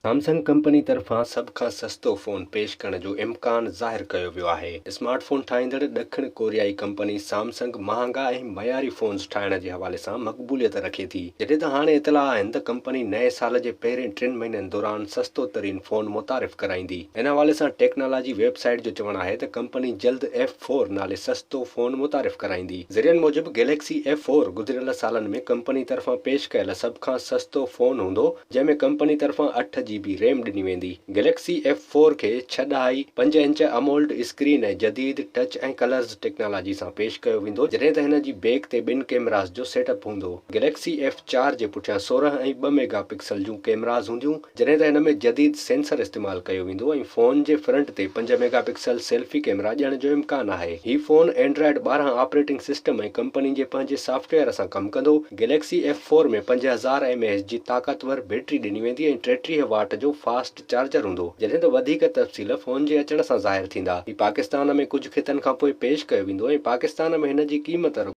Samsung company طرفان سڀ کان سستو فون پيش ڪرڻ جو امڪان ظاهر ڪيو ويو آهي. اسمارٽ فون ٺاهيندڙ ڏکڻ ڪوريائي ڪمپني سامسنگ مهانگا ۽ معياري فونز ٺاهڻ جي حوالي سان مقبوليت رکي ٿي. جڏهن ته هاڻي اطلاع آهن ته ڪمپني نئين سال جي پهرين ٽن مهينن دوران سستو ترين فون متعارف ڪرائيندي. ان حوالي سان ٽيڪنالاجي ويب سائيٽ جو چوڻ آهي ته ڪمپني جلد ايف فور نالي سستو فون متعارف ڪرائيندي. ذريعن موجب گيليڪسي ايف فور گذريل سالن ۾ ڪمپني طرفان پيش ڪيل سڀ کان سستو فون هوندو. جنهن ۾ ڪمپني طرفان اٺ جي بي ريم ڏني ويندي. گليڪسي ايف فور کي ڇهه ڏهائي پنج انچ امولڊ اسڪرين ۽ جديد ٽچ ۽ ڪلرز ٽيڪنالاجي سان پيش ڪيو ويندو جڏهن ته هن جي بيڪ تي ٻن ڪيمراز جو سيٽ اپ هوندو. گليڪسي ايف چار جي پٺيان 16 ۽ ٻه ميگا پڪسل جون ڪيمراز هونديون جڏهن ته هن ۾ جديد سينسر استعمال ڪيو ويندو ۽ فون جي فرنٽ تي پنج ميگا پڪسل سيلفي ڪيمرا ڏيڻ جو امڪان آهي. هي phone Android 12 operating system ۽ company جي پنهنجي سافٽ ويئر سان ڪم ڪندو. Galaxy F four ۾ 5000 M A H جي طاقتور بيٽري ڏني ويندي ۽ 33 واٽ جو فاسٽ چارجر هوندو، جڏهن ته وڌيڪ تفصيل فون جي اچڻ سان ظاهر ٿيندا. هي پاڪستان ۾ ڪجهه خطن کانپوء پيش ڪيو ويندو ۽ پاڪستان ۾ هن جي قيمت.